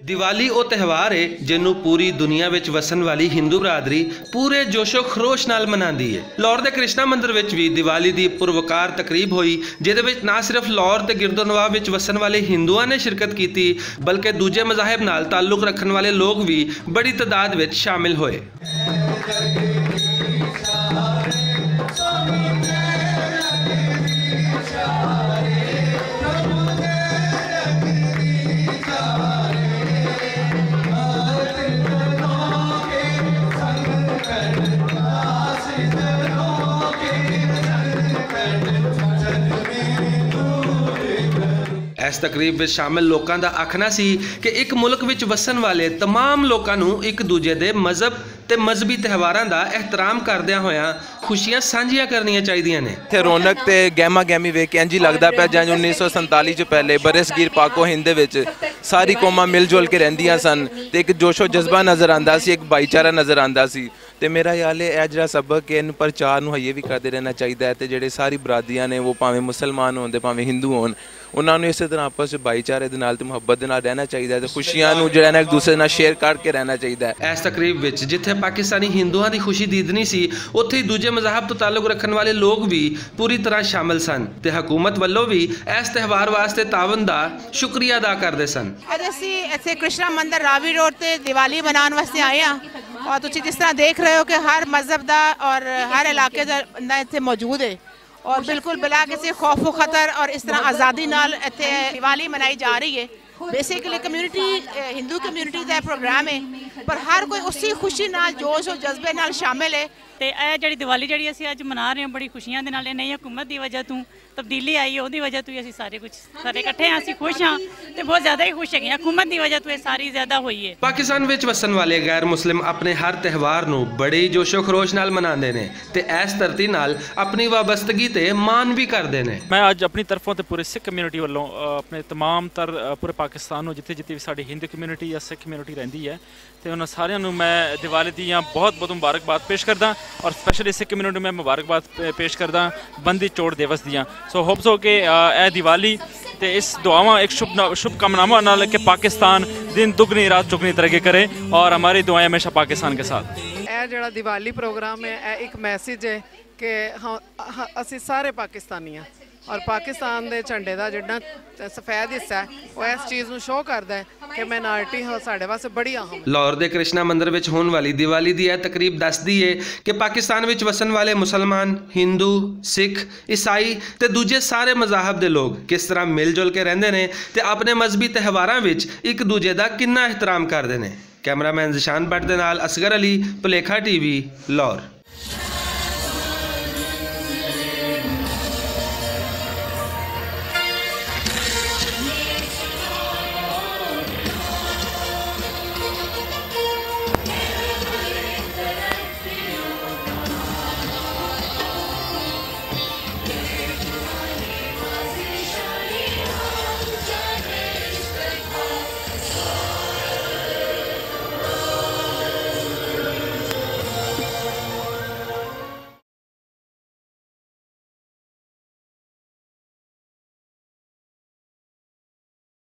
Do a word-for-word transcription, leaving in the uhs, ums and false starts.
دیوالی او تہوار ہے جنوں پوری دنیا وچ وسن والی ہندو برادری پورے جوش و خروش نال مناندی ہے۔ لاہور دے کرشنا مندر وچ وی دیوالی دی پروکار تقریب ہوئی، جدے وچ نہ صرف لاہور تے گردو نواب وچ وسن والے ہندوؤں نے شرکت کیتی، بلکہ دوجے مذاہب نال تعلق رکھن والے لوگ وی بڑی تعداد وچ شامل ہوئے۔ اس تقریب وچ شامل لوکاں دا آکھنا سی کہ اک ملک وچ وسن والے تمام لوکاں نوں اک دوجے دے مذہب تے مذہبی تہواراں دا احترام کردیاں ہویاں خوشیاں سانجھیاں کرنیاں چاہیدیاں نے۔ اتھے رونق تے گہما گہمی ویکھ کے انج ہی لگدا پیا جاں انیس سو سینتالی چ پہلے برصغیر پاک و ہند دے وچ ساری قوماں مل جل کے رہندیاں سن تے ایک جوش و جذبہ نظر آندا سی، ایک بھائی چارہ نظر آندا سی۔ تے میرا خیال ہے اے جڑا سبق ہے ان پرچار نوں ہیے وی کردے رہنا چاہیدا ہے تے جڑے ساری برادریاں نے وہ پاویں مسلمان ہون تے پاویں ہندو ہون، انہاں نوں اسے طرح آپس وچ بھائی چارے دے نال تے محبت دے نال رہنا چاہیدا ہے تے خوشیاں نوں جڑا نا ایک دوسرے نال شیئر کر کے رہنا چاہیدا ہے۔ اس تقریب وچ جتھے پاکستانی ہندوؤں دی خوشی دیدنی سی، اتھے ہی دوجے مذاہب تو تعلق رکھن والے لوگ وی پوری طرح شامل سن تے حکومت ولوں وی اس تہوار واسطے تعاون دا شکریہ ادا کردے سن۔ اج اسی ایتھے کرشنا مندر راوی روڈ تے دیوالی منان واسطے آئے ہاں، اور تسی جس طرح دیکھ رہے ہو کہ ہر مذہب دا اور ہر علاقے دا بندہ ایتھے موجود ہے، اور بالکل بلا کسی خوف و خطر اور اس طرح آزادی نال ایتھے دیوالی منائی جا رہی ہے۔ بیسیکلی کمیونٹی، ہندو کمیونٹی دا پروگرام ہے، پر ہر کوئی اسی خوشی نال، جوش و جذبے نال شامل ہے۔ تے اے جڑی دیوالی جڑی اسی اج منا رہے ہاں بڑی خوشیاں دے نال، اے نئی حکومت دی وجہ توں تبدیلی آئی ہے، اودی وجہ توں ہی اسی سارے کچھ سارے اکٹھے ہاں، اسی خوش ہاں۔ تے بہت زیادہ ہی خوش ہے، حکومت دی وجہ توں اے ساری زیادہ ہوئی ہے۔ پاکستان وچ وسن والے غیر مسلم اپنے ہر تہوار نوں بڑے ہی جوش و خروش نال مناندے نے تے ایس دھرتی نال اپنی وابستگی تے مان بھی کردے نے۔ میں اج اپنی طرفوں تے پورے سکھ کمیونٹی ولوں، آ، اپنے تمام تر، آ، پورے پاکستان نوں جتھے جتھے وی ساڈی ہندو کمیونٹی یا سکھ کمیونٹی رہندی ہے، تے انہاں ساریاں نوں میں دیوالی دیاں بہت بہت مبارکباد پیش کردا، اور سپیشلی سکھ کمیونٹی میں مبارکباد پے-، پیش کردا بندی چوڑ دیوس دیاں۔ سو ہوپس ہو کہ، آ، اے دیوالی تے اس دعاواں ایک شبھ نا-، شبھ کامناواں نال کہ پاکستان دن دگنی رات چگنی ترقی کرے، اور ہماری دعائیں ہمیشہ پاکستان کے ساتھ۔ اے جڑا دیوالی پروگرام ہے، اے ایک میسج ہے کہ ہاں، ہاں، اسی سارے پاکستانی ہاں، اور پاکستان دے جھنڈے دا جڑا سفید حصہ ہے، وہ اس چیز نوں شو کردا ہے کہ مائنارٹی ہو ساڈے واسطے بڑی اہم ہے۔ لاہور دے کرشنا مندر وچ ہون والی دیوالی دی اے تقریب دسدی ہے کہ پاکستان وچ وسن والے مسلمان، ہندو، سکھ، عیسائی تے دوجے سارے مذاہب دے لوگ کس طرح مل جل کے رہندے نے تے اپنے مذہبی تہواراں وچ اک دوجے دا کنا احترام کردے نے۔ کیمرہ مین ذیشان بٹ دے نال اصغر علی، پلیکھا ٹی وی، لاہور۔